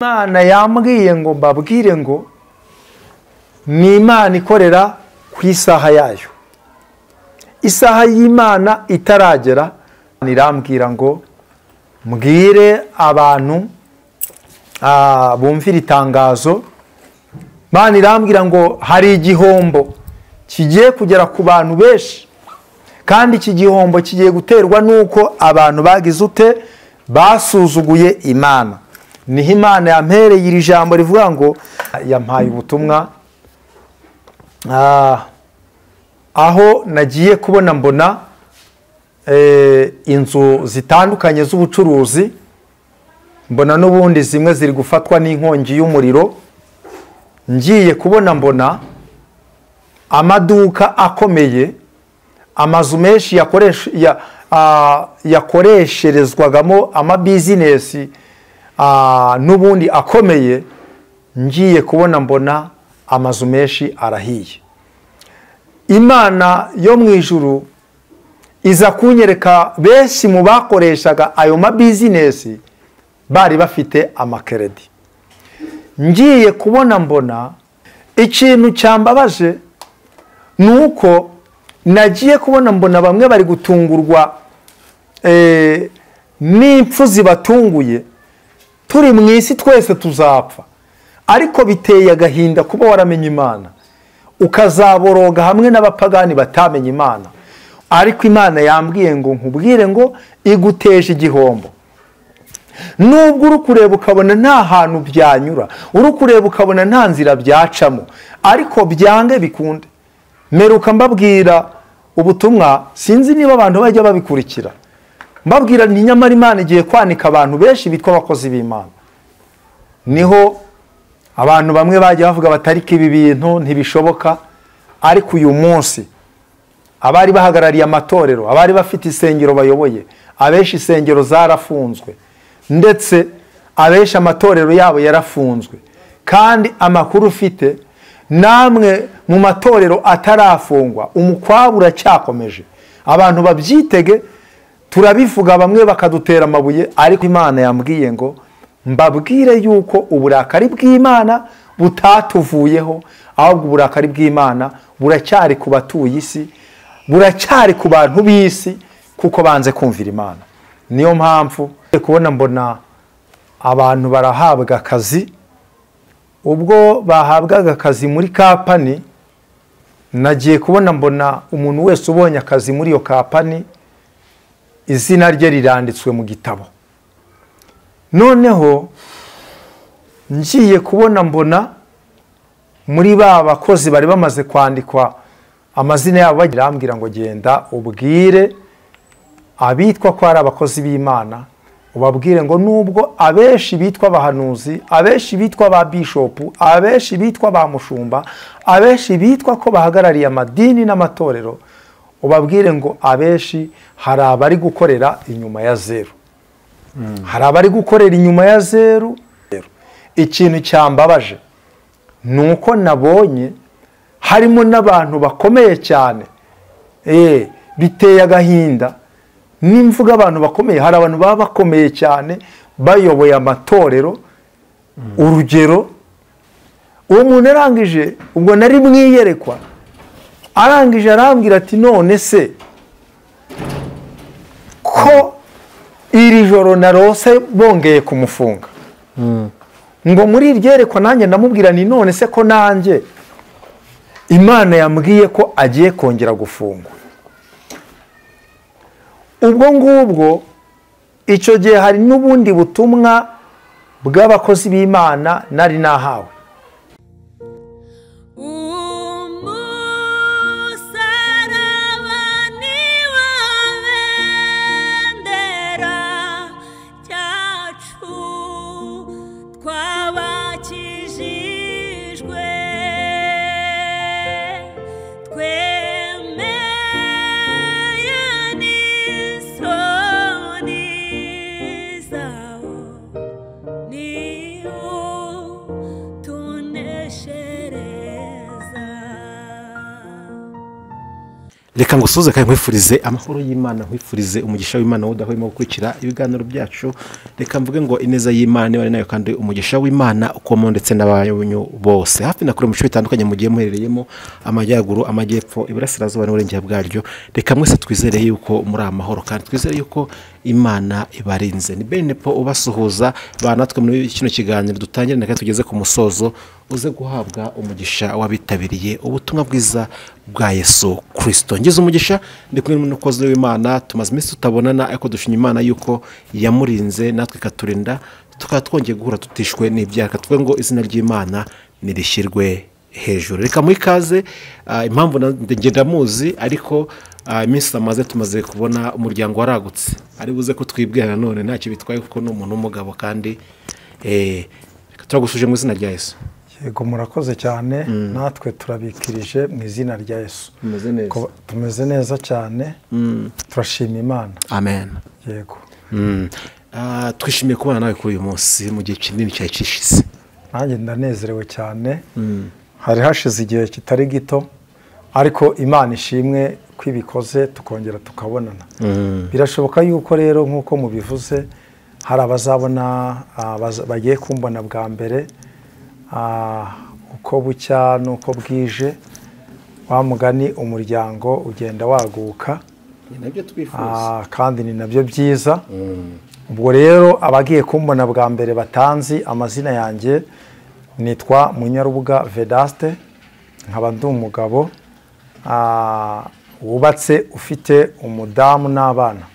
Imana yambwiye ngo mbabwire ngo ni Imana ikorera ku isaha yayo. Isaha y'Imana itaragera irambwira ngo mbwire abantu bumvira itangazo. Imana irambwira ngo hari igihombo kigiye kugera ku bantu benshi, kandi iki gihombo kigiye guterwa nuko abantu bagize ute basuzuguye Imana. Niho Imana yampereye iri jambo rivuga ngo yampaye ubutumwa, aho nagiye kubona mbona inzu zitandukanye z'ubucuruzi, mbona n'ubundi zimwe ziri gufatwa n'inkongi y'umuriro. Ngiye kubona mbona amaduka akomeye, amazu menshi yakoresherezwagamo amabizinesi n'ubundi akomeye. Ngiye kubona mbona amazu menshi arahiye. Imana yo mu ijuru iza kunyereka benshi mu bakoreshaga ayo mabizinesi bari bafite amakeredi. Ngiye kubona mbona ikintu cyambabaje nuko nagiye kubona mbona bamwe bari gutungurwa n'impfu zibatunguye. Turi mu isi twese tuzapfa, ariko biteye agahinda kuba waramenye Imana ukazaboroga hamwe n'abapagani batamenye Imana. Ariko Imana yambwiye ngo nkubwire ngo iguteje igihombo. Nubwo uri kureba ukabona nta hantu byanyura, uri kureba ukabona nta nzira byacamo, ariko byange bikunde. Meruka mbabwira ubutumwa, sinzi niba abantu bajya babikurikira, mbabwira nti nyamara Imana igiye kwanika abantu benshi bitwa abakozi b'Imana. Niho abantu bamwe bajya bavuga batariko ibi bintu ntibishoboka, ariko uyu munsi abari bahagarariye amatorero, abari bafite isengero bayoboye, abenshi isengero zarafunzwe, ndetse abenshi amatorero yabo yarafunzwe. Kandi amakuru ufite namwe mu matorero atarafungwa umukwabu uracyakomeje. Abantu babyitege, turabivuga bamwe bakadutera amabuye, ariko Imana yambwiye ngo mbabwire yuko uburakari bw'Imana butatuvuyeho, ahubwo uburakari bw'Imana buracyari ku batuye isi, buracyari ku bantu b'isi, kuko banze kumvira Imana. Niyo mpamvu kubona mbona abantu barahabwa akazi. Ubwo bahabwaga akazi muri kapani, nagiye kubona mbona umuntu wese ubonye akazi muri iyo kapani izina rye riranditswe mu gitabo. Noneho ngiye kubona mbona muri ba bakozi bari bamaze kwandikwa amazina yabo, bagirambwira ngo genda ubwire abitwa ko ari abakozi b'Imana, ubabwire ngo nubwo abenshi bitwa abahanuzi, abenshi bitwa ba bishop, abenshi bitwa ba mushumba, abenshi bitwa ko bahagarariye amadini n'amatorero, ubabwire ngo abenshi hari abari gukorera inyuma ya zeru. Hari abari gukorera inyuma ya zeru. Ikintu cyambabaje nuko nabonye harimo n'abantu bakomeye cyane, biteye agahinda. Nimvuga abantu bakomeye, hari abantu baba bakomeye cyane bayoboye amatorero. Urugero, uwo muntu arangije, ubwo nari mwiyerekwa, arangije arambwira ati none se ko iri joro narose bongeye kumufunga. Ngo muri iryerekwa nanjye ndamubwira ni none se ko nanjye Imana yambwiye ko agiye kongera gufungwa. Ubwo ngubwo icyo gihe hari n'ubundi butumwa bw'abakozi b'Imana nari nahawe. Ni Reka ngusuze kandi nkwifurize amahoro y'Imana, nkwifurize umugisha w'Imana udahwema gukurikira ibiganiro byacu. Reka mvuge ngo ineza y'Imana niba ari nayo kandi umugisha w'Imana ukomo ndetse n'abanyu bose hafi na kure mu bice bitandukanye mugiye muherereyemo, amajyaruguru, amajyepfo, iburasirazuba n'uburengera bwaryo. Reka mwese twizere yuko muri amahoro kandi twizere yuko Imana ibarinze. Ni Benepo ubasuhuza banatwe muri kino kiganiro dutangire na tugeze ku musozo, uze guhabwa umugisha w'abitabiriye ubutumwa bwiza bwa Yesu Kristo. Ngize umugisha ndi kumwe n'umukozi w'Imana, tumaze iminsi tutabonana ariko dushima Imana yuko yamurinze natwe ikaturinda, tukaba twongeye guhura tutishwe n'ibyaha. Tuvuge ngo izina ry'Imana nirishyirwe hejuru. Reka mu ikaze, impamvu ngenda muzi ariko iminsi amaze tumaze kubona umuryango waragutse, ari buze ko twibwira nanone ntacyo bitwaye kuko ni umuntu w'umugabo kandi turagushuje mu izina rya Yesu. Yego, murakoze cyane. Natwe turabikirije mu izina rya Yesu. Tumeze neza cyane, turashima Imana. Amen. Yego. Twishimiye kubana nawe kuri uyu munsi mu gihe kinini cyari gishize. Nanjye ndanezerewe cyane. Hari hashize igihe kitari gito, ariko Imana ishimwe ko ibikoze tukongera tukabonana. Birashoboka yuko rero nk'uko mubivuze hari abazabona bagiye kumbona bwa mbere, uko bucya nuko bwije, wa mugani umuryango ugenda waguka, ni nabyo twifuza kandi ni nabyo byiza. Ubwo rero abagiye kumbona bwa mbere batanzi amazina yanjye, nitwa Munyarubuga Vedaste, nkaba ndi umugabo wubatse ufite umudamu n'abana.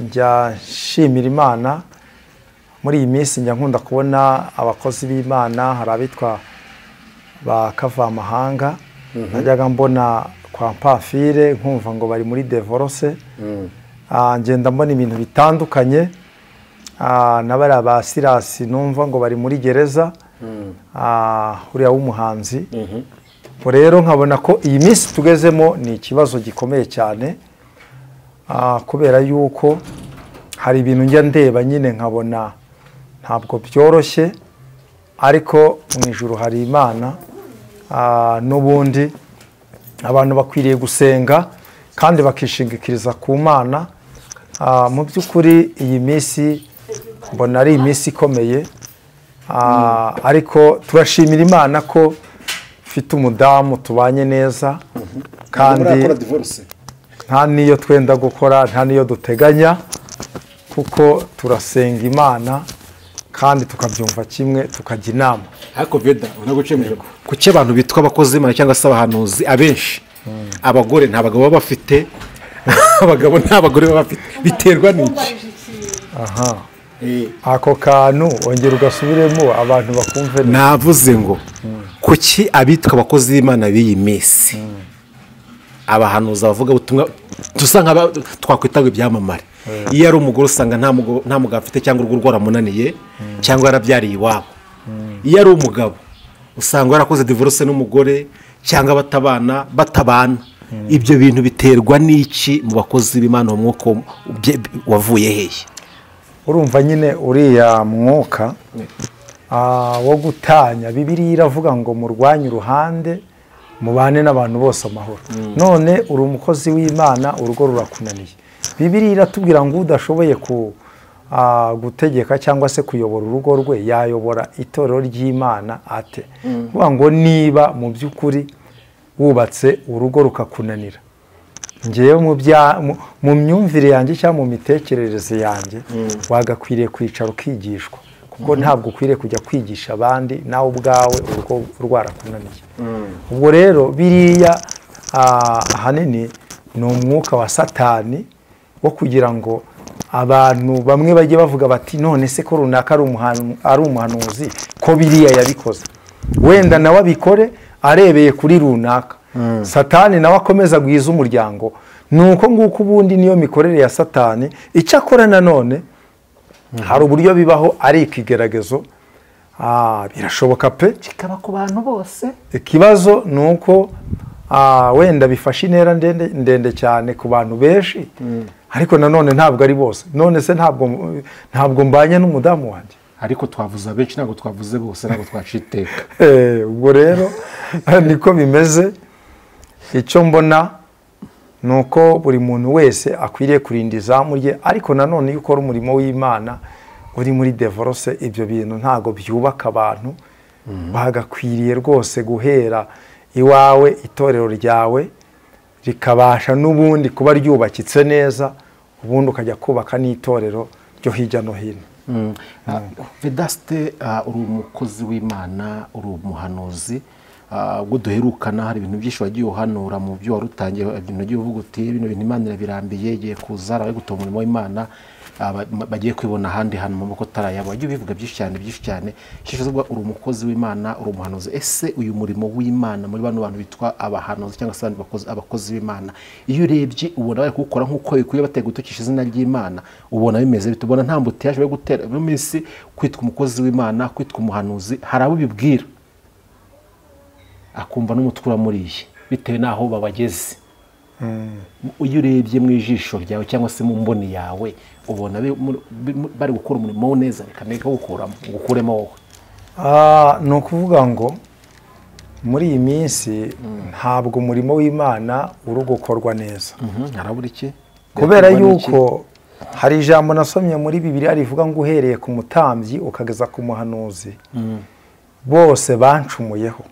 Njya nshimira Imana muri iyi minsi, njya nkunda kubona abakozi b'Imana, hari abitwa ba Kavamahanga, najyaga mbona kwa Pamfile nkumva ngo bari muri divorce. Ngenda mbona ibintu bitandukanye, n'abari ba Sirasi numva ngo bari muri gereza, uriya w'umuhanzi. Rero nkabona ko iyi minsi tugezemo ni ikibazo gikomeye cyane, kubera yuko hari ibintu njya ndeba nyine nkabona ntabwo byoroshye, ariko mu ijuru hari Imana. N'ubundi abantu bakwiriye gusenga kandi bakishingikiriza ku Mana. Mu by'ukuri iyi minsi mbona ari iminsi ikomeye, ariko turashimira Imana ko mfite umudamu tubanye neza, kandi nta niyo twenda gukora, nta niyo duteganya, kuko turasenga Imana kandi tukabyumva kimwe, tukajya inama. Ariko Veda, unagucemuje kuki abantu bitwa abakozi b'Imana cyangwa se abahanuzi abenshi abagore nta bagabo baba bafite, abagabo nta bagore baba bafite, biterwa n'iki? Aha, ako kantu ongera ugasubiremo abantu bakumve. Navuze ngo kuki abitwa abakozi b'Imana b'iyi minsi, abahanuzi, abavuga ubutumwa, dusa nk'aba twakwitaga ibyamamare, iyo ari umugore usanga nta mugabo afite cyangwa urugo rwaramunaniye cyangwa yarabyariye iwabo. Iyo ari umugabo usanga yarakoze divorce n'umugore cyangwa batabana. Ibyo bintu biterwa n'iki mu bakozi b'Imana? Uwo mwuka wavuye hehe? Urumva nyine uriya mwuka wo gutanya, Bibiliya iravuga ngo murwanye uruhande mubane n'abantu bose amahoro. None uri umukozi w'Imana urugo rurakunaniye. Bibiliya iratubwira ngo udashoboye gutegeka cyangwa se kuyobora urugo rwe yayobora itorero ry'Imana ate? Kuvuga ngo niba mu by'ukuri wubatse urugo rukakunanira, ngewe mu myumvire yanjye cyangwa mu mitekerereze yanjye wagakwiriye kwicara ukigishwa, kuko ntabwo ukwiriye kujya kwigisha abandi nawe ubwawe urugo rwarakunaniye. Ubwo rero biriya ahanini ni umwuka wa Satani wo kugira ngo abantu bamwe bajye bavuga bati none se ko runaka ari umuhanuzi ko biriya yabikoze, wenda nawe abikore arebeye kuri runaka. Satani nawe akomeza gwiza umuryango. Nuko nguko ubundi niyo mikorere ya Satani. Icyakora nanone hari uburyo bibaho ari ikigeragezo, birashoboka pe kikaba ku bantu bose. Ikibazo nuko wenda bifashe intera ndende cyane ku bantu benshi, ariko nanone ntabwo ari bose. None se ntabwo mbanye n'umudamu wanjye, ariko twavuze abenshi ntabwo twavuze bose, ntabwo twaciteka. Ubwo rero niko bimeze. Icyo mbona Nuko buri muntu wese akwiriye kurinda izamu rye, ariko nanone iyo ukora umurimo w'Imana uri muri divorce, ibyo bintu ntago byubaka abantu. Bagakwiriye rwose guhera iwawe, itorero ryawe rikabasha n'ubundi kuba ryubakitse neza, ubundi ukajya kubaka n'itorero ryo hirya no hino. Vedaste, uri umukozi w'Imana, uri umuhanuzi. Ubwo duherukana hari ibintu byinshi wagiye uhanura mu byo warutangiye, ibintu wagiye uvuga uti bino bintu Imana irabirambiye, igiye kuza ari gutora umurimo w'Imana, bagiye kwibona ahandi hantu mu maboko atarayabo. Wagiye ubivuga byinshi cyane byinshi cyane. Ishisho uri umukozi w'Imana, uri umuhanuzi. Ese uyu murimo w'Imana muri bano bantu bitwa abahanuzi cyangwa se abandi abakozi b'Imana, iyo urebye ubona bari kuwukora nk'uko bikwiye, bateye gutukisha izina ry'Imana, ubona bimeze bite? Ubona nta mbuto yaje gutera mu minsi kwitwa umukozi w'Imana, kwitwa umuhanuzi? Hari abo bibwira akumva n'umutwe uramuriye bitewe n'aho babageze. Iyo urebye mu ijisho ryawe cyangwa se mu mboni yawe, ubona bari gukora umurimo neza? Reka ndeke gukuramo, ngukuremo wowe. Ni ukuvuga ngo muri iyi minsi ntabwo umurimo w'Imana uri gukorwa neza. Harabura iki? Kubera yuko hari ijambo nasomye muri Bibiliya rivuga ngo uhereye ku mutambyi ukageza ku muhanuzi bose bancumuyeho.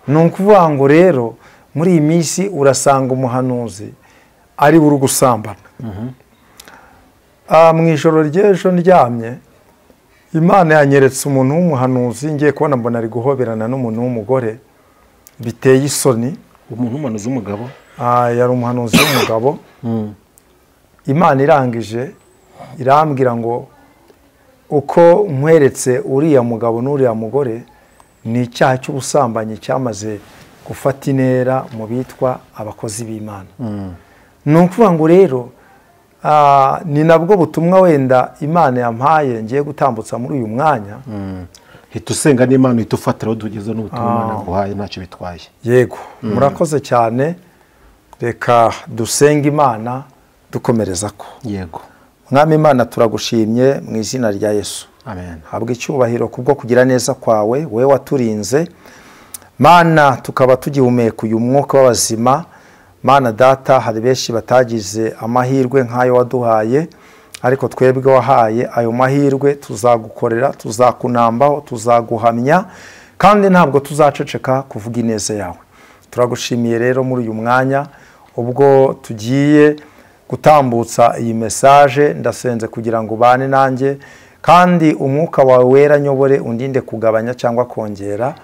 Ni ukuvuga ngo rero muri iyi minsi urasanga umuhanuzi ari uri gusambana. Mu ijoro ry'ejo ndyamye, Imana yanyeretse umuntu w'umuhanuzi, ngiye kubona mbona ari guhoberana n'umuntu w'umugore, biteye isoni. Umuntu w'umuhanuzi w'umugabo? Yari umuhanuzi w'umugabo. Imana irangije irambwira ngo uko nkweretse uriya mugabo n'uriya mugore ni icyaha cy'ubusambanyi cyamaze gufata intera mu bitwa abakozi b'Imana. Ni ukuvuga ngo rero ni nabwo butumwa wenda Imana yampaye ngiye gutambutsa muri uyu mwanya. Hita usenga n'Imana, uhita ufatira aho tugeze n'ubutumwa Imana yaguhaye, ntacyo bitwaye. Yego, murakoze cyane. Reka dusenge Imana dukomereza ko. Yego. Mwami Imana, turagushimye mu izina rya Yesu. Amen. Habwa icyubahiro kubwo kugira neza kwawe, wowe waturinze. Mana, tukaba tugihumeka uyu mwuka w'abazima. Mana data, hari benshi batagize amahirwe nk'ayo waduhaye, ariko twebwe wahaye ayo mahirwe, tuzagukorera, tuzakunambaho, tuzaguhamya, kandi ntabwo tuzaceceka kuvuga ineza yawe. Turagushimiye rero muri uyu mwanya ubwo tugiye gutambutsa iyi message, ndasenze kugira ngo ubane nanjye, kandi umwuka wawe wera nyobore, undinde kugabanya cyangwa kongera,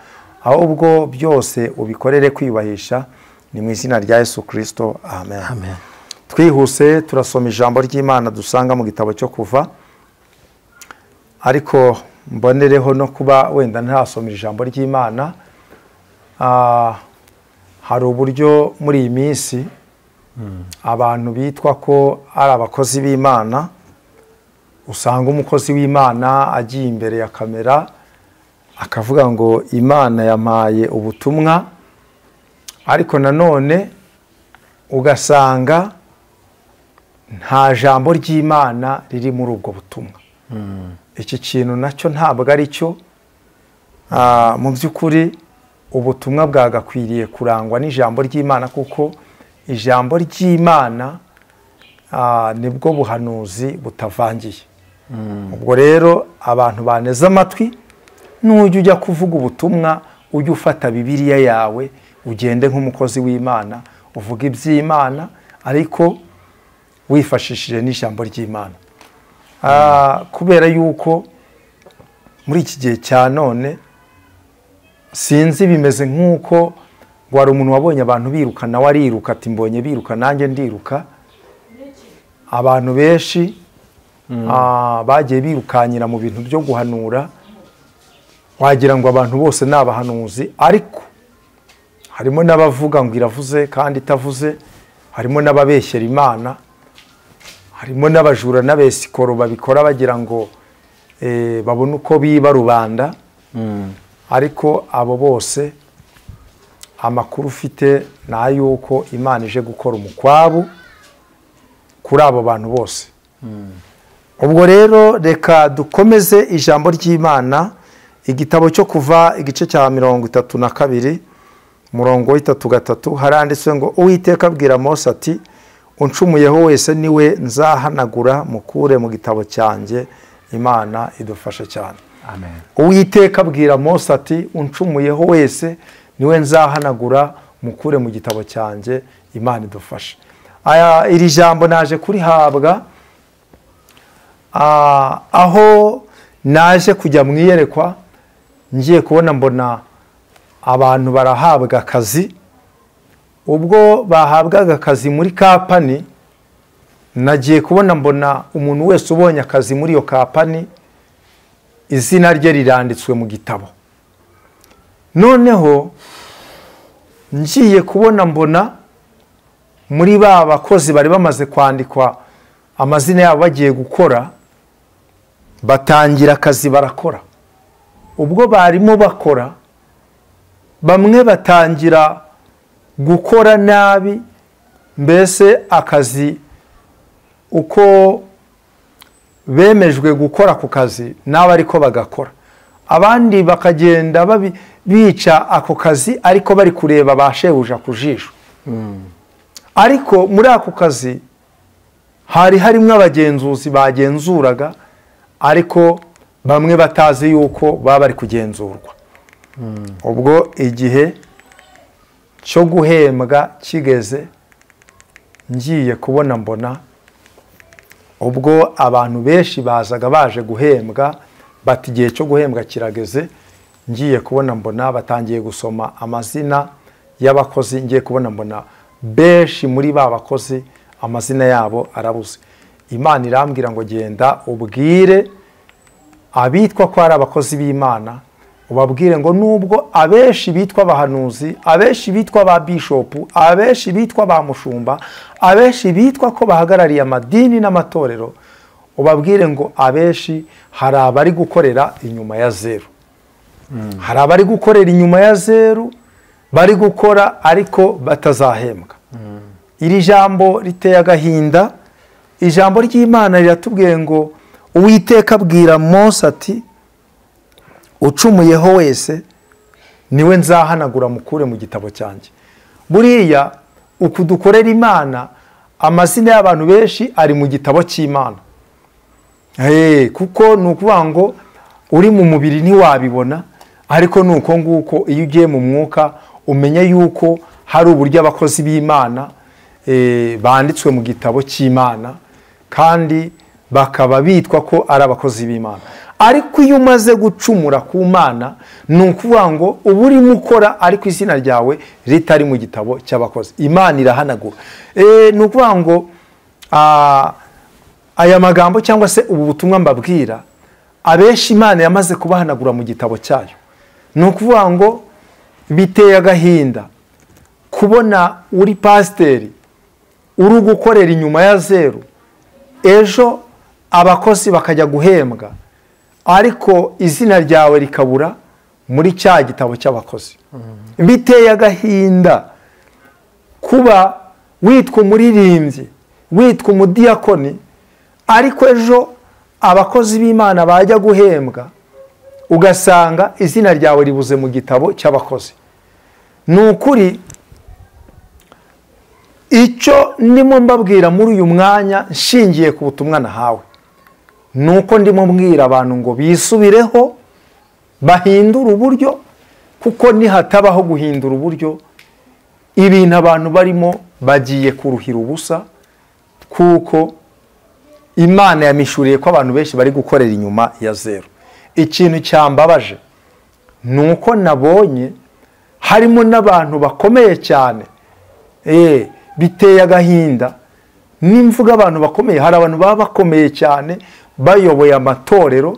ahubwo byose ubikorere kwiyubahisha. Ni mu izina rya Yesu Kristo, amen. Amen. Twihuse turasoma ijambo ry'Imana dusanga mu gitabo cyo Kuva, ariko mbonereho no kuba wenda ntasoma ijambo ry'Imana. Hari uburyo muri iyi minsi abantu bitwa ko ari abakozi b'Imana, usanga umukozi w'Imana agiye imbere ya kamera akavuga ngo Imana yampaye ubutumwa, ariko nanone ugasanga nta jambo ry'Imana riri muri ubwo butumwa. Iki kintu nacyo ntabwo ari cyo. Mu by'ukuri ubutumwa bwagakwiriye kurangwa n'ijambo ry'Imana, kuko ijambo ry'Imana nibwo buhanuzi butavangiye. Ubwo rero abantu baneze amatwi, nujya ujya kuvuga ubutumwa ujye ufata Bibiliya yawe, ugende nk'umukozi w'Imana, uvuga iby'Imana ariko wifashishije n'ijambo ry'Imana. Kubera yuko muri iki gihe cya none sinzi bimeze nk'uko ngo hari umuntu wabonye abantu biruka nawe ariruka, ati mbonye biruka nanjye ndiruka. Abantu benshi bagiye birukanyira mu bintu byo guhanura, wagira ngo abantu bose ni abahanuzi, ariko harimo n'abavuga ngo iravuze kandi itavuze, harimo n'ababeshyera Imana, harimo n'abajura n'abesikoro babikora bagira ngo babone uko biba rubanda. Ariko abo bose amakuru ufite ni ay'uko Imana ije gukora umukwabu kuri abo bantu bose. Ubwo rero reka dukomeze ijambo ry'Imana, igitabo cyo Kuva igice cya 32 Umurongo 3:3 haranditswe ngo Uwiteka abwira Mose ati uncumuyeho wese niwe nzahanagura mukure mu gitabo cyanjye. Imana idufashe cyane. Amen. Uwiteka abwira Mose ati uncumuyeho wese niwe nzahanagura mukure mu gitabo cyanjye. Imana idufashe. Aya iri jambo naje kurihabwa aho naje kujya mu iyerekwa, ngiye kubona mbona abantu barahabwa akazi. Ubwo bahabwaga akazi muri kapani, nagiye kubona mbona umuntu wese ubonye akazi muri iyo kapani izina rye riranditswe mu gitabo. Noneho ngiye kubona mbona muri ba bakozi bari bamaze kwandikwa amazina yabo bagiye gukora, batangira akazi barakora. Ubwo barimo bakora, bamwe batangira gukora nabi, mbese akazi uko bemejwe gukora ku kazi nabo ariko bagakora, abandi bakagenda bica ako kazi ariko bari kureba ba shebuja ku jisho. Ariko muri ako kazi hari harimo abagenzuzi bagenzuraga, ariko bamwe batazi yuko baba bari kugenzurwa. Ubwo igihe cyo guhembwa kigeze, ngiye kubona mbona ubwo abantu benshi bazaga baje guhembwa, bati igihe cyo guhembwa kirageze. Ngiye kubona mbona batangiye gusoma amazina y'abakozi, ngiye kubona mbona benshi muri ba bakozi amazina yabo arabuze. Imana irambwira ngo genda ubwire abitwa ko ari abakozi b'Imana, ubabwire ngo nubwo abenshi bitwa abahanuzi, abenshi bitwa ba bishopu, abenshi bitwa ba mushumba, abenshi bitwa ko bahagarariye amadini n'amatorero, ubabwire ngo abenshi hari abari gukorera inyuma ya zeru. Hari abari gukorera inyuma ya zeru, bari gukora ariko batazahembwa. Iri jambo riteye agahinda. Ijambo ry'Imana riratubwiye ngo Uwiteka abwira Mose ati ucumuyeho wese niwe nzahanagura mukure mu gitabo cyanjye. Buriya uku dukorera Imana, amazina y'abantu benshi ari mu gitabo cy'Imana. Kuko ni ukuvuga ngo uri mu mubiri ntiwabibona, ariko nuko nguko iyo ugiye mu mwuka umenya yuko hari uburyo abakozi b'Imana banditswe mu gitabo cy'Imana, kandi bakaba bitwa ko ari abakozi b'Imana. Ariko iyo umaze gucumura ku Mana, ni ukuvuga ngo uba urimo ukora ariko izina ryawe ritari mu gitabo cy'abakozi. Imana irahanagura. Ni ukuvuga ngo aya magambo cyangwa se ubu butumwa mbabwira, abenshi Imana yamaze kubahanagura mu gitabo cyayo. Ni ukuvuga ngo biteye agahinda kubona uri pasiteri uri gukorera inyuma ya zeru, ejo abakozi bakajya guhembwa ariko izina ryawe rikabura muri cya gitabo cy'abakozi. Biteye agahinda kuba witwa umuririmbyi, witwa umudiyakoni, ariko ejo abakozi b'Imana bajya guhembwa ugasanga izina ryawe ribuze mu gitabo cy'abakozi. Ni ukuri icyo ndimo mbabwira muri uyu mwanya nshingiye ku butumwa nahawe, nuko ndimo mbwira abantu ngo bisubireho bahindure uburyo, kuko nihatabaho guhindura uburyo ibintu abantu barimo bagiye kuruhira ubusa, kuko Imana yamishuriye ko abantu benshi bari gukorera inyuma ya zeru. Ikintu cyambabaje nuko nabonye harimo n'abantu bakomeye cyane, biteye agahinda. Nimvuga abantu bakomeye, hari abantu baba bakomeye cyane bayoboye amatorero.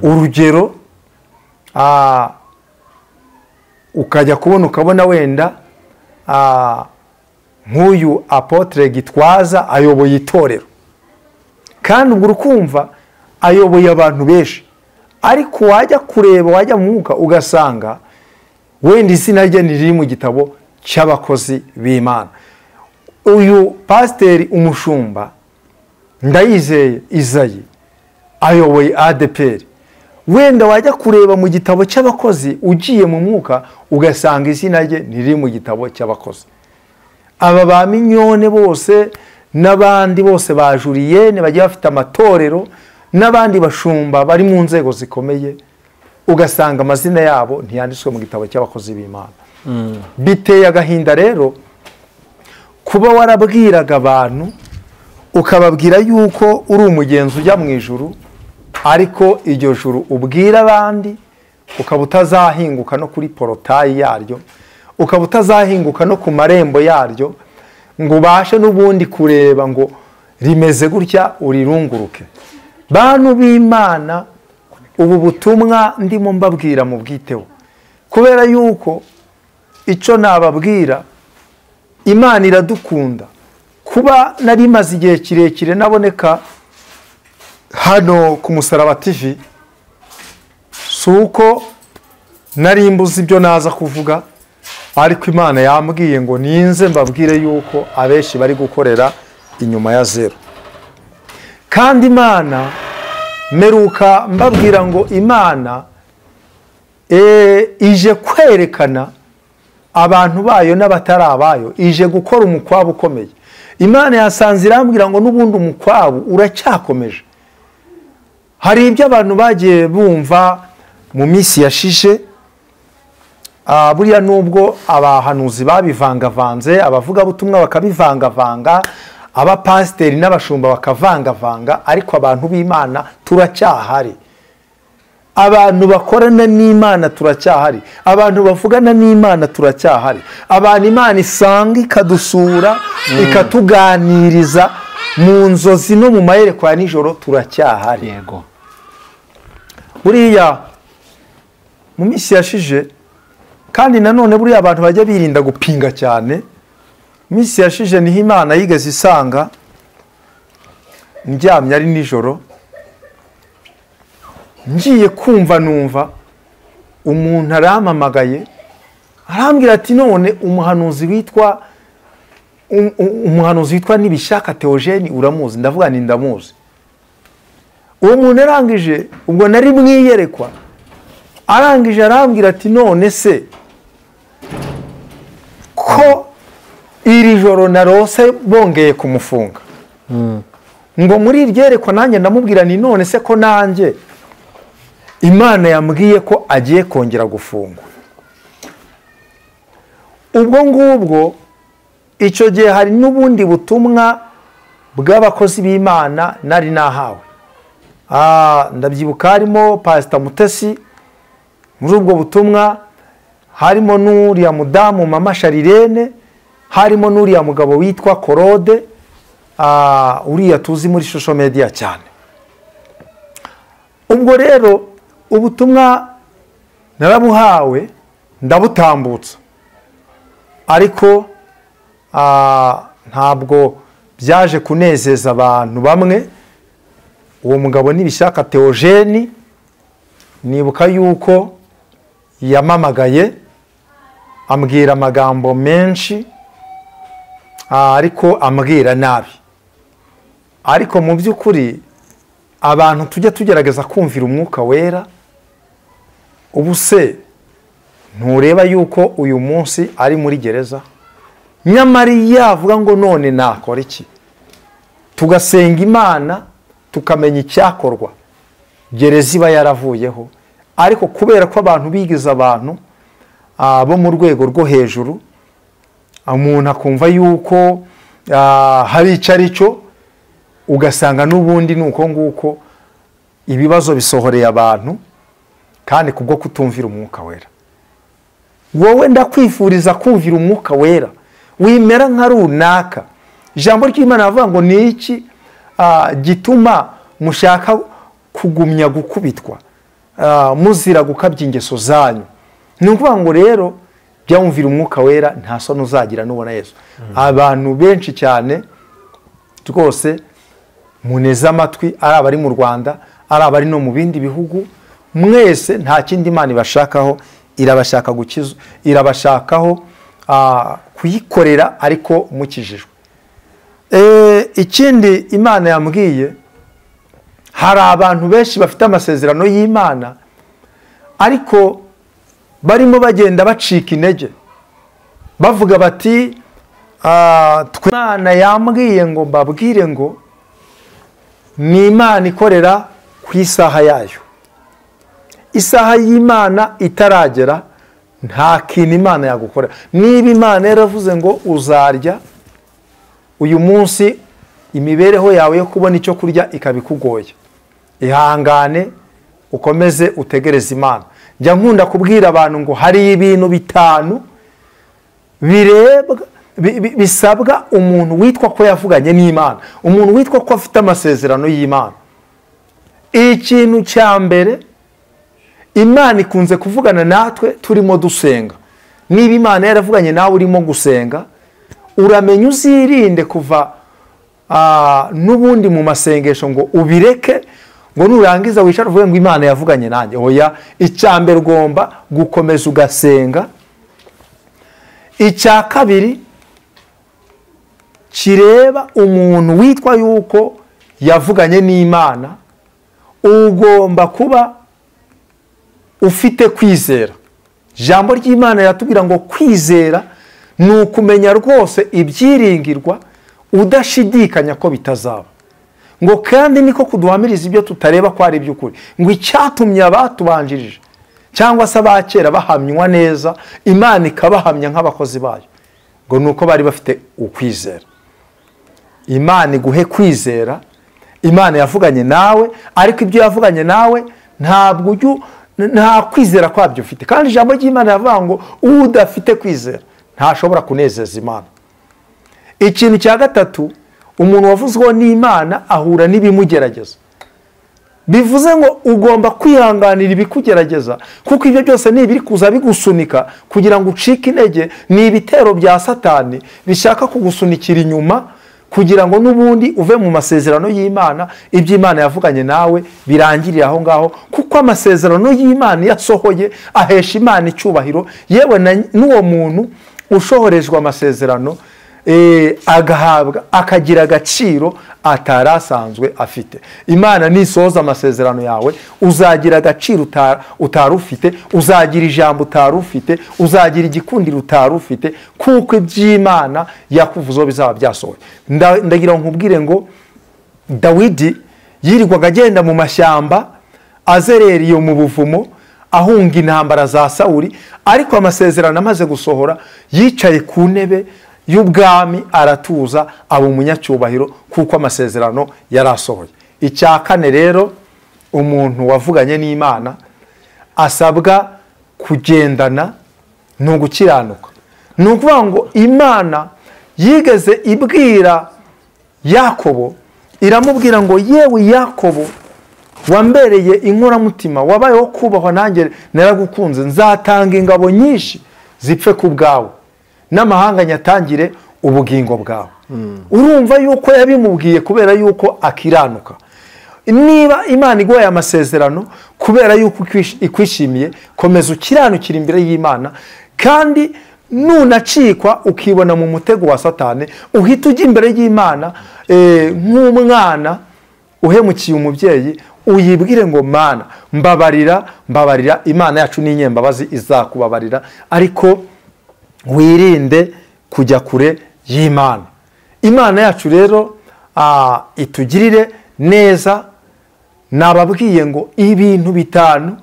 Urugero ukajya kubona ukabona wenda nk'uyu Apotre Gitwaza ayoboye itorero, kandi ubwo urukumva ayoboye abantu benshi, ariko wajya kureba wajya mu mwuka ugasanga wenda izina rye ntiriri mu gitabo cy'abakozi b'Imana. Uyu pasiteri umushumba Ndayizeye Izayi ayoboye ADPR, Wenda wajya kureba mu gitabo cy'abakozi ugiye mu mwuka ugasanga izina rye ntiri mu gitabo cy'abakozi. Aba ba Mignone bose n'abandi bose ba Julienne bagiye bafite amatorero n'abandi bashumba bari mu nzego zikomeye, ugasanga amazina yabo ntiyanditswe mu gitabo cy'abakozi b'Imana. Biteye agahinda rero kuba warabwiraga abantu ukababwira yuko uri umugenzi ujya mu ijuru, ariko iryo juru ubwira abandi ukaba utazahinguka no kuri porotayi yaryo, ukaba utazahinguka no ku marembo yaryo, ngo ubashe n'ubundi kureba ngo rimeze gutya urirunguruke. Bantu b'Imana, ubu butumwa ndimo mbabwira mu bwiteho, kubera yuko icyo nababwira, Imana iradukunda. Kuba nari maze igihe kirekire naboneka hano ku Musaraba TV, si uko nari mbuze ibyo naza kuvuga, ariko Imana yambwiye ngo ninze mbabwire yuko abenshi bari gukorera inyuma ya zero. Kandi Imana meruka mbabwira ngo Imana ije kwerekana abantu bayo n'abatari abayo, ije gukora umukwabu ukomeye. Imana yasanze irambwira ngo n'ubundi umukwabu uracyakomeje. Hari ibyo abantu bagiye bumva mu minsi yashishe, buriya nubwo abahanuzi babivangavanze, abavugabutumwa bakabivangavanga, abapasiteri n'abashumba bakavangavanga, ariko abantu b'Imana turacyahari. Abantu bakorana n'Imana turacyahari, abantu bavugana n'Imana turacyahari, abantu Imana isanga ikadusura ikatuganiriza mu nzozi no mu mayerekwa ya nijoro turacyahari. Yego. Buriya mu minsi yashije, kandi nanone buriya abantu bajya birinda gupinga cyane, minsi yashije niho Imana yigeze isanga ndyamye ari nijoro, ngiye kumva numva umuntu arampamagaye arambwira ati none umuhanuzi witwa Nibishaka Theogene uramuzi? Ndavuga nti ndamuzi. Uwo muntu arangije, ubwo nari mwiyerekwa, arangije arambwira ati none se ko iri joro narose bongeye kumufunga. Ngo muri iryerekwa nanjye ndamubwira ni none se ko nanjye Imana yambwiye ko agiye kongera gufungwa. Ubwo ngubwo icyo gihe hari n'ubundi butumwa bw'abakozi b'Imana nari nahawe. Ndabyibuka harimo Pastor Mutesi, muri ubwo butumwa harimo n'uriya mudamu Mama Sharirene, harimo n'uriya mugabo witwa Korode, uriya tuzi muri social media cyane. Ubwo rero ubutumwa narabuhawe ndabutambutsa, ariko ntabwo byaje kunezeza abantu bamwe. Uwo mugabo Nibishaka Theogene nibuka yuko yamamagaye ambwira amagambo menshi, ariko ambwira nabi. Ariko mu by'ukuri abantu tujya tugerageza kumvira umwuka wera. Ubu se ntureba yuko uyu munsi ari muri gereza, nyamara yavuga ngo none nakora iki? Tugasenga Imana tukamenya icyakorwa, gereza iba yaravuyeho. Ariko kubera ko abantu bigize abantu bo mu rwego rwo hejuru, umuntu akumva yuko hari icyo ari cyo, ugasanga n'ubundi nuko nguko ibibazo bisohoreye abantu, kandi kubwo kutumvira umwuka wera. Wowe ndakwifuriza kumvira umwuka wera, wimera nka runaka. Ijambo ry'Imana avuga ngo ni iki gituma mushaka kugumya gukubitwa, muzira gukabya ingeso zanyu? Ni ukuvuga ngo rero jya wumvira umwuka wera, nta soni uzagira nubona Yesu. Abantu benshi cyane rwose muneze amatwi, ari abari mu Rwanda, ari abari no mu bindi bihugu, mwese nta kindi Imana ibashakaho, irabashaka gukiza, irabashakaho kuyikorera ariko mukijijwe. Ikindi Imana yambwiye, Hari abantu benshi bafite amasezerano y'Imana ariko barimo bagenda bacika intege, bavuga bati Imana yambwiye ngo mbabwire ngo ni Imana ikorera ku isaha yayo. Isaha y'Imana itaragera nta kintu Imana yagukorera. Niba Imana yaravuze ngo uzarya uyu munsi, imibereho yawe yo kubona icyo kurya ikabikugoye, ihangane ukomeze utegereze Imana. Njya nkunda kubwira abantu ngo hari ibintu bitanu birebwa bisabwa umuntu witwa ko yavuganye n'Imana, umuntu witwa ko afite amasezerano y'Imana. Ikintu cya mbere, Imana ikunze kuvugana natwe turimo dusenga. Niba Imana yaravuganye nawe urimo gusenga, uramenya uzirinde kuva n'ubundi mu masengesho ngo ubireke, ngo nurangiza wicare uvuge ngo Imana yavuganye nanjye. Oya, icya mbere ugomba gukomeza ugasenga. Icya kabiri kireba umuntu witwa yuko yavuganye n'Imana, ugomba kuba ufite kwizera. Ijambo ry'Imana riratubwira ngo kwizera ni ukumenya rwose ibyiringirwa udashidikanya ko bitazaba, ngo kandi niko kuduhamiriza ibyo tutareba ko ari iby'ukuri. Ngo icyatumye abatubanjirije cyangwa se abakera bahamywa neza, Imana ikabahamya nk'abakozi bayo, ngo nuko bari bafite ukwizera. Imana iguhe kwizera. Imana yavuganye nawe, ariko ibyo yavuganye nawe ntabwo nta kwizera kwabyo ufite. Kandi ijambo ry'Imana yavuga ngo udafite kwizera ntashobora kunezeza Imana. Ikintu cya gatatu, umuntu wavuzweho n'Imana ahura n'ibimugerageza. Bivuze ngo ugomba kwihanganira ibikugerageza, kuko ibyo byose ni ibiri kuza bigusunika kugira ngo ucike intege. Ni ibitero bya Satani bishaka kugusunikira inyuma kugira ngo n'ubundi uve mu masezerano y'Imana. Ibyo Imana yavuganye nawe birangirira aho ngaho, kuko amasezerano y'Imana yasohoye ahesha Imana icyubahiro. Yewe n'uwo muntu ushohorejwe amasezerano agahabwa akagira agaciro atarasanzwe afite. Imana nisohoza amasezerano yawe, uzagira agaciro utari ufite, uzagira ijambo utari ufite, uzagira igikundiro utari ufite, kuko iby'Imana yakuvuzeho bizaba byasohoye. Ndagira ngo nkubwire ngo Dawidi yirirwaga agenda mu mashyamba azerera iyo mu buvumo ahunga intambara za Sawuli, ariko amasezerano amaze gusohora yicaye ku ntebe y'ubwami aratuza, aba umunyacyubahiro kuko amasezerano yarasohoye. Icya kane rero, umuntu wavuganye n'Imana asabwa kugendana ni ugukiranuka. Ni ukuvuga ngo Imana yigeze ibwira Yakobo, iramubwira ngo yewe Yakobo wambereye inkoramutima, wabayeho kubahwa nanjye naragukunze, nzatanga ingabo nyinshi zipfe ku bwawe n'amahanga nyatangire ubugingo bwawe. Urumva yuko yabimubwiye kubera yuko akiranuka. Niba Imana iguhaye amasezerano kubera yuko ikwishimiye, komeza ukiranukira imbere y'Imana, kandi nunacikwa ukibona mu mutego wa Satani, uhita ujya imbere y'Imana nk'umwana uhemukiye umubyeyi, uyibwire ngo Mana mbabarira, mbabarira. Imana yacu ni inyembabazi, izakubabarira, ariko wirinde kujya kure y'Imana. Imana yacu rero itugirire neza. Nababwiye ngo ibintu bitanu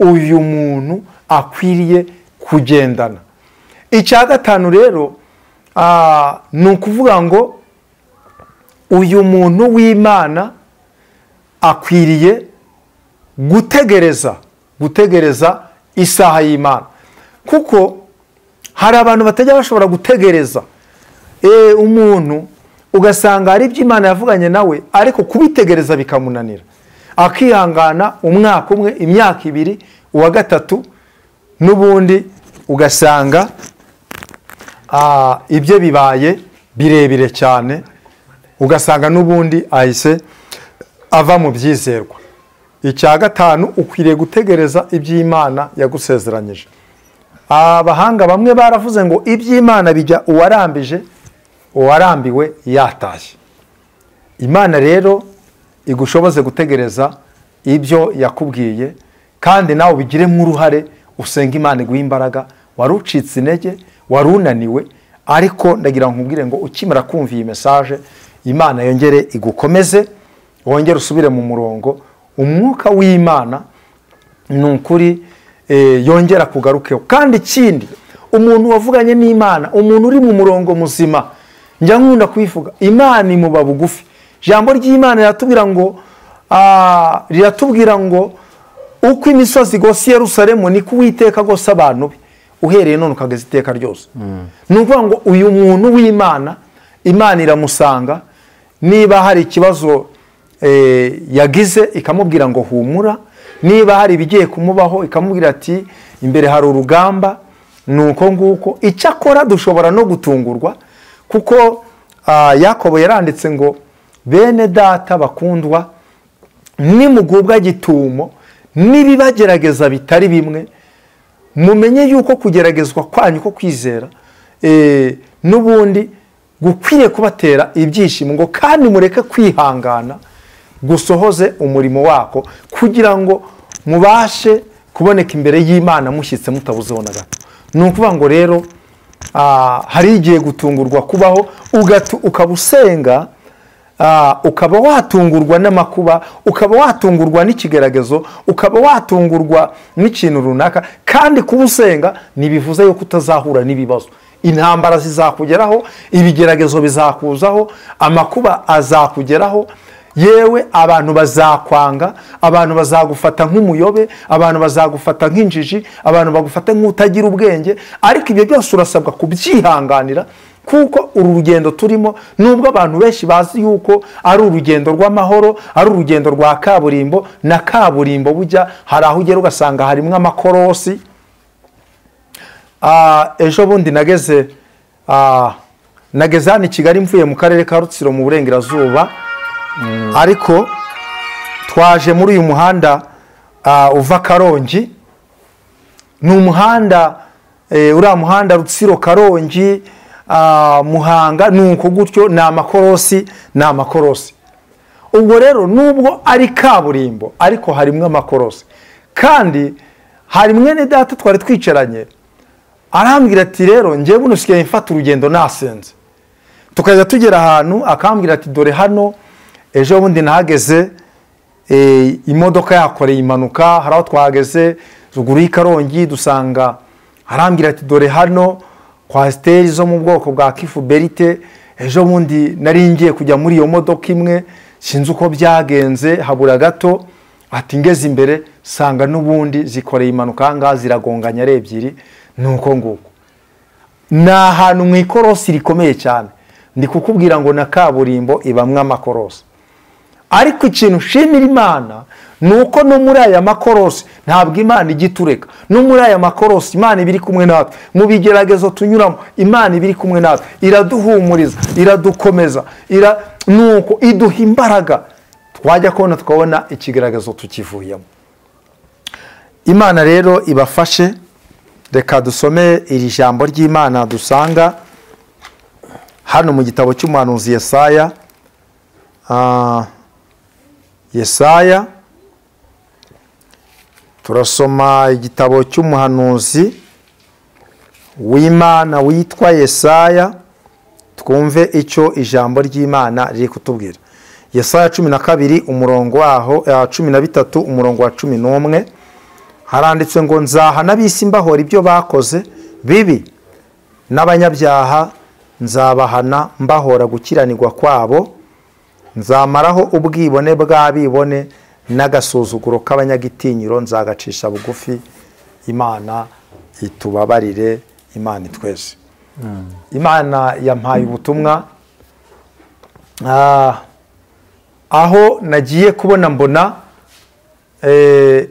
uyu muntu akwiriye kugendana. Icya gatanu rero ni ukuvuga ngo uyu muntu w'Imana akwiriye gutegereza isaha y'Imana, kuko hari abantu batajya bashobora gutegereza. Umuntu ugasanga hari ibyo Imana yavuganye nawe, ariko kubitegereza bikamunanira, akihangana umwaka umwe, imyaka ibiri, uwa gatatu, n'ubundi ugasanga ibyo bibaye birebire cyane, ugasanga n'ubundi ahise ava mu byizerwa. Icya gatanu, ukwiriye gutegereza iby'Imana yagusezeranyije. Abahanga bamwe baravuze ngo iby'Imana bijya uwarambije, uwarambiwe yatashye. Imana rero igushoboze gutegereza ibyo yakubwiye, kandi nawe ubigiremo uruhare, usenga Imana iguhe imbaraga. Wari ucitse intege, wari unaniwe, ariko ndagira ngo nkubwire ngo ukimara kumva iyi message, Imana yongere igukomeze, wongere usubire mu murongo. Umwuka w'Imana ni ukuri yongera kugarukeho. Kandi ikindi, umuntu wavuganye n'Imana, umuntu uri mu murongo muzima, njya nkunda kubivuga, Imana imuba bugufi. Ijambo ry'Imana riratubwira ngo uko imisozi igose Yerusalemu niko Uwiteka agose abantu be, uhereye none ukageza iteka ryose. Ni ukuvuga ngo uyu muntu w'Imana, Imana iramusanga, niba hari ikibazo yagize ikamubwira ngo humura, niba hari ibigiye kumubaho ikamubwira ati imbere hari urugamba, nuko nguko. Icyakora dushobora no gutungurwa, kuko Yakobo yaranditse ngo bene data bakundwa, nimugubwa gitumo nibibagerageza bitari bimwe, mumenye yuko kugeragezwa kwanyu ko kwizera n'ubundi gukwiriye kubatera ibyishimo, ngo kandi mureke kwihangana gusohoze umurimo wako, kugira ngo mubashe kuboneka imbere y'Imana mushyitse mutabuzeho na gato. Ni ukuvuga ngo rero hari igihe gutungurwa kubaho, ukaba usenga, ukaba watungurwa n'amakuba, ukaba watungurwa n'ikigeragezo, ukaba watungurwa n'ikintu runaka. Kandi kuba usenga ntibivuze yuko utazahura n'ibibazo. Intambara zizakugeraho, ibigeragezo bizakuzaho, amakuba azakugeraho, yewe abantu bazakwanga, abantu bazagufata nk'umuyobe, abantu bazagufata nk'injiji, abantu bagufata nk'utagira ubwenge. Ariko ibyo byose urasabwa kubyihanganira, kuko uru rugendo turimo, nubwo abantu benshi bazi yuko ari urugendo rw'amahoro, ari urugendo rwa kaburimbo, na kaburimbo bujya hari aho ugera ugasanga harimo amakorosi. Ejo bundi nageze hano i Kigali mvuye mu karere ka Rutsiro mu burengerazuba, ariko twaje muri uyu muhanda uva Karongi. Ni umuhanda uriya muhanda Rutsiro Karongi Muhanga, nuko gutyo, ni amakorosi, ni amakorosi. Ubwo rero nubwo ari kaburimbo, ariko harimo amakorosi. Kandi hari mwene data twari twicaranye, arambwira ati rero njyewe buno sigaye mfata urugendo nasenze. Tukajya tugera ahantu akambwira ati dore hano ejo bundi nahageze, imodoka yakoreye impanuka, hari aho twahageze ruguru y'Ikarongi dusanga, arambwira ati dore hano kwasiteri zo mu bwoko bwa Kifuberite, ejo bundi nari ngiye kujya muri iyo modoka imwe, sinzi uko byagenze, habura gato, ati ngeze imbere sanga n'ubundi zikoreye impanuka ngaha ziragonganya ari ebyiri, nuko nguko. Ni ahantu mu ikorosi rikomeye cyane. Ndi kukubwira ngo na kaburimbo ibamwe amakorosi. Ariko ikintu nshimira Imana ni uko no muri aya makorosi ntabwo Imana ijya itureka. No muri aya makorosi Imana iba iri kumwe natwe. Mu bigeragezo tunyuramo Imana iba iri kumwe natwe, iraduhumuriza, iradukomeza, nuko iduha imbaraga. Twajya kubona tukabona ikigeragezo tukivuyemo. Imana rero ibafashe. Reka dusome iri jambo ry'Imana dusanga hano mu gitabo cy'umuhanuzi Yesaya. Yesaya, turasoma igitabo cy'umuhanuzi w'Imana witwa Yesaya, twumve icyo ijambo ry'Imana riri kutubwira. Yesaya 12 umurongo waho 13 umurongo wa 11, haranditse ngo nzahana ab'isi mbahora ibyo bakoze bibi, n'abanyabyaha nzabahana mbahora gukiranirwa kwabo, nzamaraho ubwibone bw'abibone n'agasuzuguro k'abanyagitinyiro nzagacisha bugufi. Imana itubabarire, Imana itweze. Imana yampaye ubutumwa aho nagiye kubona mbona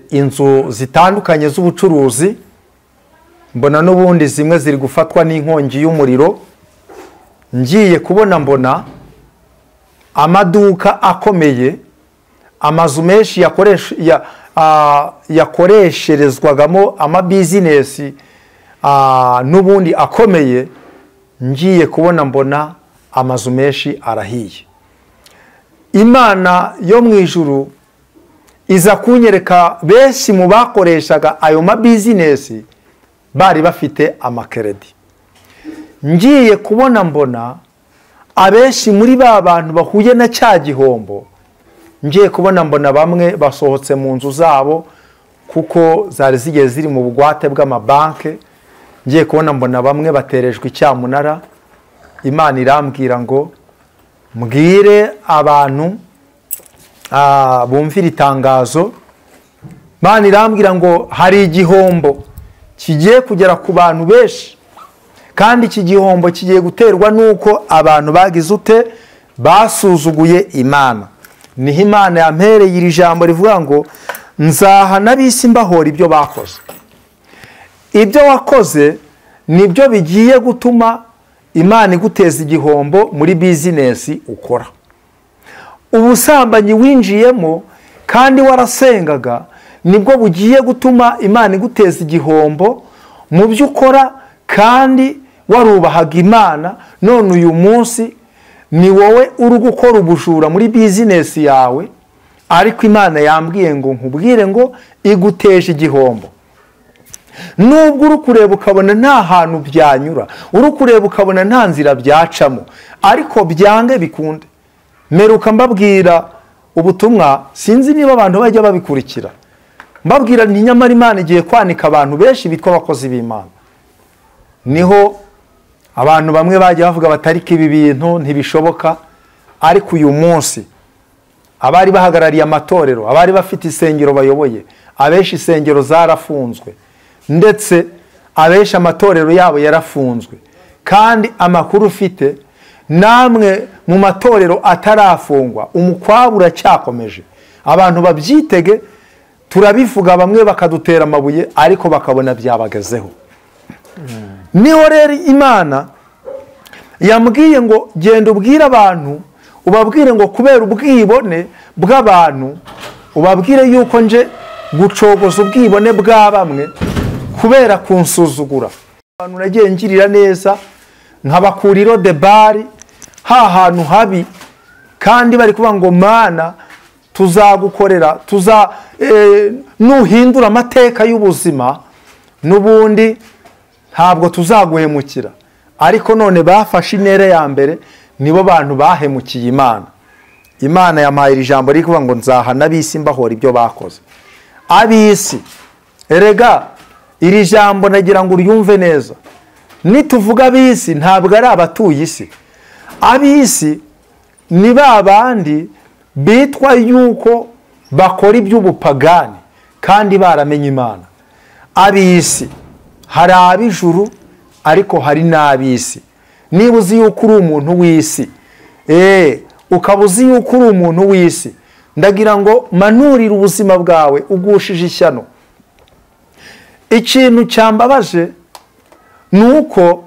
inzu zitandukanye z'ubucuruzi, mbona n'ubundi zimwe ziri gufatwa n'inkongi y'umuriro. Ngiye kubona mbona amaduka akomeye, amazu menshi yakoresherezwagamo amabizinesi n'ubundi akomeye. Ngiye kubona mbona amazu menshi arahiye. Imana yo mu ijuru iza kunyereka benshi mu bakoreshaga ayo mabizinesi bari bafite amakeredi. Ngiye kubona mbona abenshi muri ba bantu bahuye na cya gihombo, ngiye kubona mbona bamwe basohotse mu nzu zabo kuko zari zigiye ziri mu bugwate bw'amabanke. Ngiye kubona mbona bamwe baterejwe icyamunara. Imana irambwira ngo mbwire abantu bumvira itangazo. Imana irambwira ngo hari igihombo kigiye kugera ku bantu benshi, kandi iki gihombo kigiye guterwa nuko abantu bagize ute, basuzuguye Imana. Niho Imana yampereye iri jambo rivuga ngo nzahana ab'isi mbahora ibyo bakoze. Ibyo wakoze nibyo bigiye gutuma Imana iguteza igihombo muri bizinesi ukora. Ubusambanyi winjiyemo kandi warasengaga nibwo bugiye gutuma Imana iguteza igihombo mu byo ukora, kandi warubahaga Imana. None uyu munsi ni wowe uri gukora ubujura muri bizinesi yawe, ariko Imana yambwiye ngo nkubwire ngo iguteje igihombo. Nubwo uri kureba ukabona nta hantu byanyura, uri kureba ukabona nta nzira byacamo, ariko byange bikunde. Meruka mbabwira ubutumwa, sinzi niba abantu bajya babikurikira, mbabwira nti nyamara Imana igiye kwanika abantu benshi bitwa abakozi b'Imana. Niho abantu bamwe bajya bavuga batariko ibi bintu ntibishoboka, ariko uyu munsi abari bahagarariye amatorero, abari bafite isengero bayoboye, abenshi isengero zarafunzwe, ndetse abenshi amatorero yabo yarafunzwe. Kandi amakuru ufite, namwe mu matorero atarafungwa umukwabu uracyakomeje. Abantu babyitege, turabivuga bamwe bakadutera amabuye, ariko bakabona byabagezeho. Niho rero Imana yambwiye ngo genda ubwire abantu, ubabwire ngo kubera ubwibone bw'abantu, ubabwire yuko nje gucogoza ubwibone bwa bamwe kubera kunsuzugura. Abantu nagiye ngirira neza nkabakuriro de bari ha hantu habi, kandi bari kuvuga ngo Mana tuzagukorera, tuza nuhindura amateka y'ubuzima nubundi ntabwo tuzaguhemukira. Ariko none bafashe intera ya mbere, nibo bantu bahemukiye Imana. Imana yampaye ijambo riri kuvuga ngo nzahana ab'isi mbahora ibyo bakoze. Ab'isi, erega iri jambo nagira ngo uryumve neza. Nituvuga ab'isi ntabwo ari abatuye isi. Ab'isi ni ba bandi bitwa yuko bakora iby'ubupagani kandi baramenye Imana. Ab'isi hari ab'ijuru, ariko hari n'ab'isi. Niba uzi yuko uri umuntu w'isi, ukaba uzi yuko uri umuntu w'isi, ndagira ngo manurire ubuzima bwawe ugushije ishyano. Ikintu cyambabaje nuko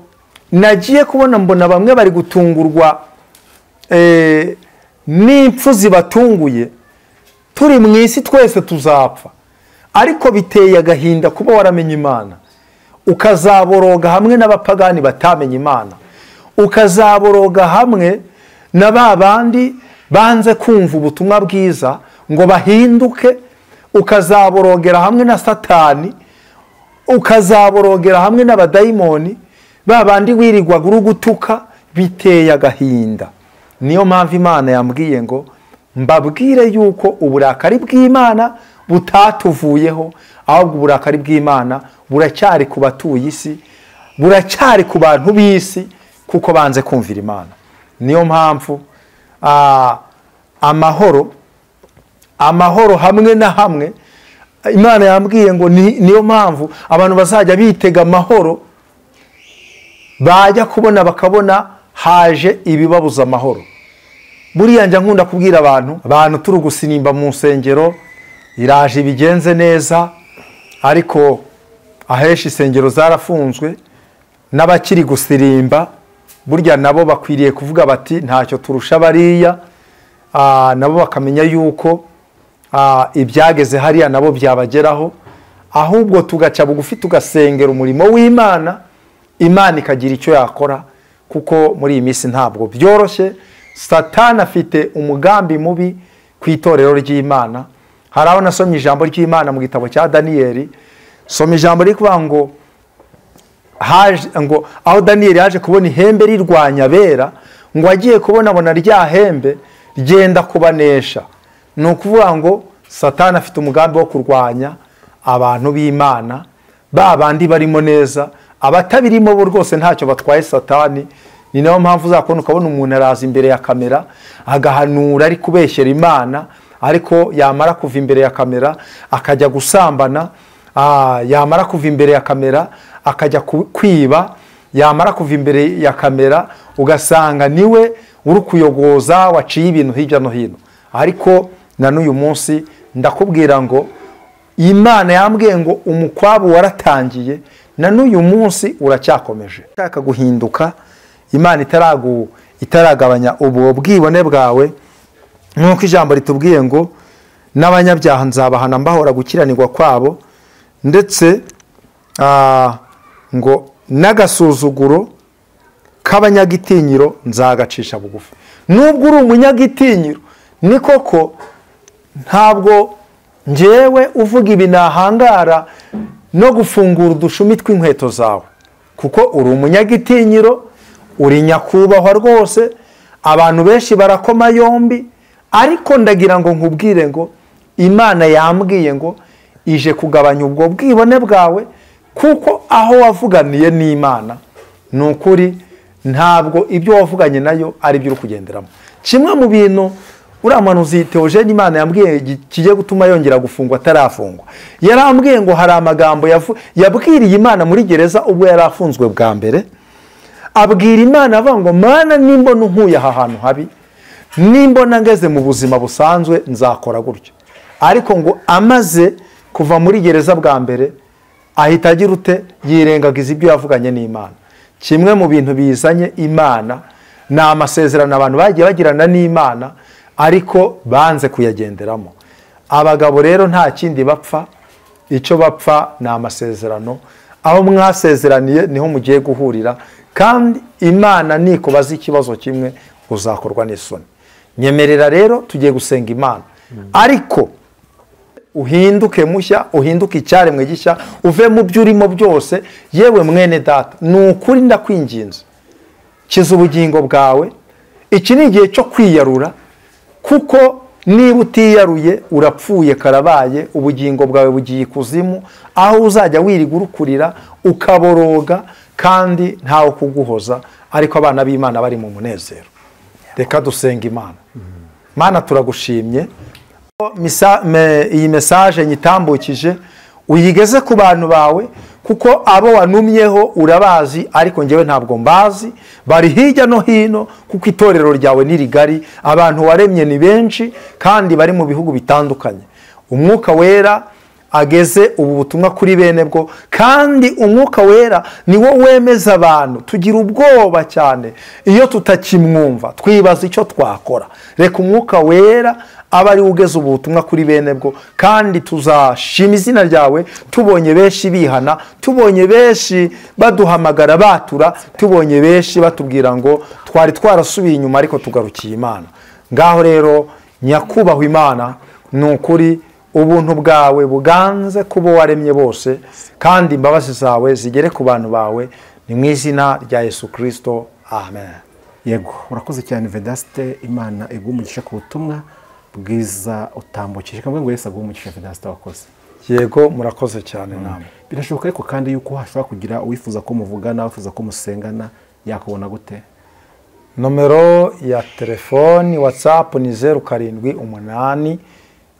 nagiye kubona mbona bamwe bari gutungurwa n'impfu zibatunguye. Turi mu isi twese tuzapfa, ariko biteye agahinda kuba waramenye Imana ukazaboroga hamwe n'abapagani batamenye Imana, ukazaboroga hamwe na ba bandi banze kumva ubutumwa bwiza ngo bahinduke, ukazaborogera hamwe na Satani, ukazaborogera hamwe n'abadayimoni, ba bandi wirirwaga uri gutuka. Biteye agahinda. Niyo mpamvu Imana yambwiye ngo mbabwire yuko uburakari bw'Imana butatuvuyeho, ahubwo uburakari bw'Imana buracyari ku batuye isi, buracyari ku bantu b'isi, kuko banze kumvira Imana. Niyo mpamvu amahoro hamwe na hamwe Imana yambwiye ngo niyo mpamvu abantu bazajya bitega amahoro, bajya kubona bakabona haje ibibabuza amahoro. Buriya njya nkunda kubwira abantu turi gusinimba mu nsengero, iraje ibigenze neza, ariko aheshi isengero zarafunzwe n'abakiri gusirimba burya nabo bakwiriye kuvuga bati ntacyo turusha bariya, nabo bakamenya yuko ibyageze hariya nabo byabageraho, ahubwo tugaca bugufi tugasengera umurimo w'Imana, Imana ikagira icyo yakora, kuko muri iyi minsi ntabwo byoroshye. Satani afite umugambi mubi ku itorero ry'Imana. Hari aho nasomye ijambo ry'Imana mu gitabo cya Daniyeli, soma ijambo riri kuvuga ngo ngo aho Daniyeli yaje kubona ihembe rirwanya abera, ngo agiye kubona abona rya hembe ryenda kubanesha. Ni ukuvuga ngo Satani afite umugambi wo kurwanya abantu b'Imana, ba bandi barimo neza, abatabirimo bo rwose ntacyo batwaye Satani. Ni nayo mpamvu uzakubona ukabona umuntu araza imbere ya kamera agahanura ari kubeshyera Imana, ariko yamara kuva imbere ya kamera akajya gusambana, yamara kuva imbere ya kamera akajya kwiba, yamara kuva imbere ya kamera ugasanga niwe uri kuyogoza waciye ibintu hirya no hino. Ariko na n'uyu munsi ndakubwira ngo Imana yambwiye ngo umukwabu waratangiye, na n'uyu munsi uracyakomeje. Ushaka guhinduka, Imana itaragabanya ubwo bwibone bwawe, nk'uko ijambo ritubwiye ngo n'abanyabyaha nzabahana mbahora gukiranirwa kwabo, ndetse ngo n'agasuzuguro k'abanyagitinyiro nzagacisha bugufi. Nubwo uri umunyagitinyiro, ni koko ntabwo njyewe uvuga ibi nahangara no gufungura udushumi tw'inkweto zawe, kuko uri umunyagitinyiro, uri nyakubahwa rwose, abantu benshi barakoma yombi. Ariko ndagira ngo nkubwire ngo Imana yambwiye ngo ije kugabanya ubwo bwibone bwawe, kuko aho wavuganiye n'Imana ni ukuri ntabwo ibyo wavuganye nayo ari byo uri kugenderamo. Kimwe mu bintu uriya muhanuzi Theogene Imana yambwiye kigiye gutuma yongera gufungwa atarafungwa, yarambwiye ngo hari amagambo yabwiriye Imana muri gereza ubwo yari afunzwe bwa mbere, abwira Imana avuga ngo Mana, nimbona unkuye aha hantu habi, nimbona ngeze mu buzima busanzwe nzakora gutyo. Ariko ngo amaze kuva muri gereza bwa mbere ahita agira ute? Yirengagiza ibyo yavuganye n'Imana. Kimwe mu bintu bizanye Imana ni amasezerano abantu bagiye bagirana n'Imana ariko banze kuyagenderamo. Abagabo rero nta kindi bapfa, icyo bapfa ni amasezerano. Aho mwasezeraniye niho mugiye guhurira, kandi Imana nikubaza ikibazo kimwe uzakorwa n'isoni. Nyemerera rero tugiye gusenga Imana, ariko uhinduke mushya, uhinduke icyaremwe gishya, uve mu byo urimo byose. Yewe mwene data, ni ukuri ndakwinginze, kiza ubugingo bwawe. Iki ni igihe cyo kwiyarura, kuko niba utiyaruye urapfuye karabaye, ubugingo bwawe bugiye ikuzimu, aho uzajya wirirwa urukurira ukaboroga kandi ntawe kuguhoza, ariko abana b'Imana bari mu munezero. Reka dusenga Imana. Mana, turagushimye iyi message nyitambukije uyigeze ku bantu bawe, kuko abo wanumyeho urabazi, ariko njyewe ntabwo mbazi, bari hirya no hino, kuko itorero ryawe ni rigari, abantu waremye ni benshi kandi bari mu bihugu bitandukanye. Umwuka wera ageze ubu butumwa kuri bene bwo, kandi umwuka wera ni wo wemeza abantu. Tugira ubwoba cyane iyo tutakimwumva, twibaza icyo twakora. Reka umwuka wera aba ari ugeze ubu butumwa kuri bene bwo, kandi tuzashima izina ryawe tubonye benshi bihana, tubonye benshi baduhamagara batura, tubonye benshi batubwira ngo twari twarasubiye inyuma ariko tugarukiye Imana. Ngaho rero nyakubahwa Imana, ni ukuri ubuntu bwawe buganze kubo waremye bose, kandi imbabazi zawe zigere ku bantu bawe, ni mu izina rya Yesu Kristo, amen. Yego, urakoze cyane Vedaste, Imana iguhe umugisha ku butumwa bwiza utambukije. Kamwe ngo Yesu aguhe umugisha Vedaste, wakoze. Yego, murakoze cyane namwe. Birashoboka ariko kandi yuko hashobora kugira uwifuza ko muvugana, uwifuza ko musengana, yakubona gute? Nomero ya telefoni WhatsApp ni 078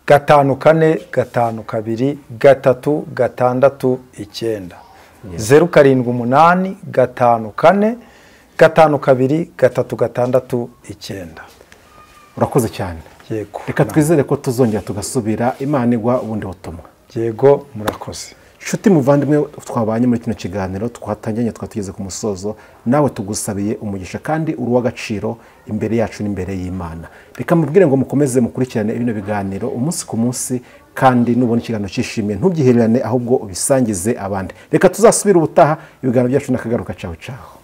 54 52 3 6 9. 078 54 52 3 6 9. Urakoze cyane. Yego. Reka twizere ko tuzongera tugasubira, Imana igwa ubundi butumwa. Yego, murakoze. Nshuti muvandimwe twabanye muri kino kiganiro twatangiranye twatugeze ku musozo, nawe tugusabiye umugisha kandi uri uw'agaciro imbere yacu n'imbere y'Imana. Reka mubwire ngo mukomeze mukurikirane bino biganiro umunsi ku munsi, kandi nubona ikiganiro cyishimiye ntubyihererane ahubwo ubisangize abandi. Reka tuzasubire ubutaha, ibiganiro byacu nakagaruka. Ciao ciao.